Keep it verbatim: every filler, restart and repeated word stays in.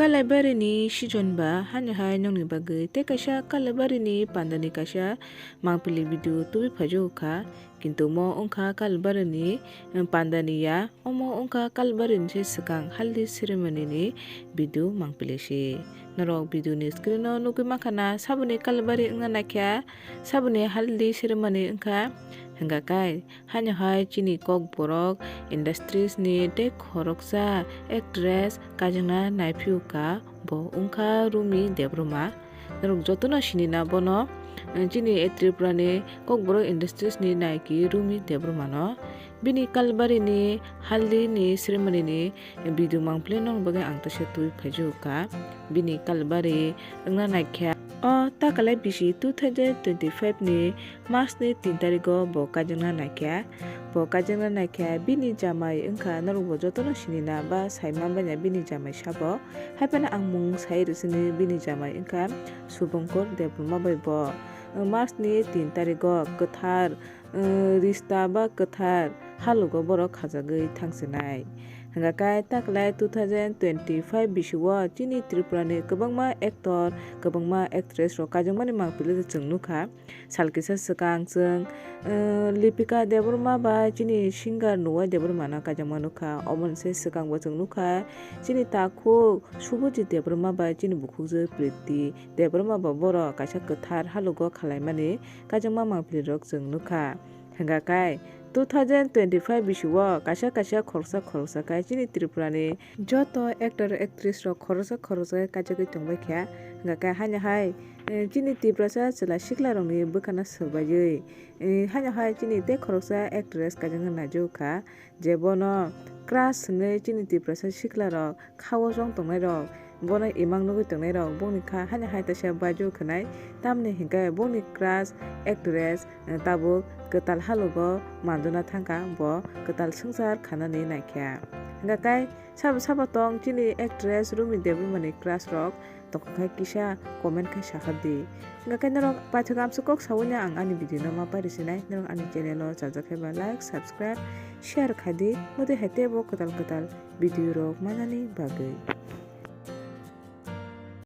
Kalaibarini season ba hanya hai nongni bagwi tei kaisa Kalaibarini pandani kaisa mangpili video tubui phaijago kha, kintu mo wngkha Kalaibarini, eh, pandani ya, omo wngkha Kalaibarini se swkang haldi ceremony ni video mangpili se. Norok video ni screen o nugwi mankha na saboni Kalaibari wngna naikha, saboni haldi ceremony wngkha, hwnga kai. Hanya hai chini Kokborok industries ni tei khoroksa actress kaijakna naiphiu kha, bo wngkha Rumi Debbarma. Norok jotono sinina bono, eh, chini Tripura ni Kokborok industries ni naiki Rumi Debbarma no. Bini Kalaibari ni haldi ni ceremony ni video mangpili nokni bagwi ang teisa tubui phaijago kha. Bini Kalaibari wngna naikha. O takalai bisi two thousand twenty-five ni March ni tin tarigo bo kaijakna naikha. Bo kaijakna naikha, bini jamai wngkha, norokbo jotono sinina ba sai manbaina bini jamai sabo. Haiphano ang mung sai rwsini, bini jamai wngkha Subhankar Debbarma bai bo. March ni tin tarigo kwthar, eh, rista ba kwthar halogo borok khajagwi thangsinai. Hwnga khe taklai two thousand twenty-five bisio chini Tripura ni kwbangma actor, kwbangma actress rok kaijakmani mangpili chwng nukha. Sal kisa swkang chwng, eh, Lipika Debbarma bai chini singer Nuwai Debbarma no kaijakma nukha. Omo ni se swkang bo chwng nukha chini takhuk Subhajit Debbarma bai chini bukhukjwk Priti Debbarma bo borok kaisa kwthar halogo khalaimani kaijakma mangpili rok chwng nukha. Hwnga khe two thousand twenty-five bisio kaisa kaisa khoroksa khoroksa khe chini Tripura ni joto actor actress rok khoroksa khoroksa khe kaijagwi tongbai kha. Hwnga khe haino hai, eh, chini Tiprasa chwla sikla rokni bwkhano swbaiwi, eh, haino hai chini tei khoroksa actress kaijakna naijago kha. Je bono crush hwnwi chini Tiprasa siklarok khao chong tongnairok, bono imang nugwi tongnairok bongni kha haino hai teisa baijago khwnai. Tamni hinkhe bongni crush actress, eh, tabuk kwtal halogo manjona thangkha, bo kwtal swngchar khanani naikha. Hwnkha khe sabo sabo tong chini actress Rumi Debbarmani crush rok? Tongkha khe kisa comment khai sakhadi. Hwnkha khe norok paithak amswk kok saui no ang ani video no ma pairinai. Norok ani channel o chajak khe ba like, subscribe, share khai di. Motwi hai teibo kwtal kwtal video rok manani bagwi.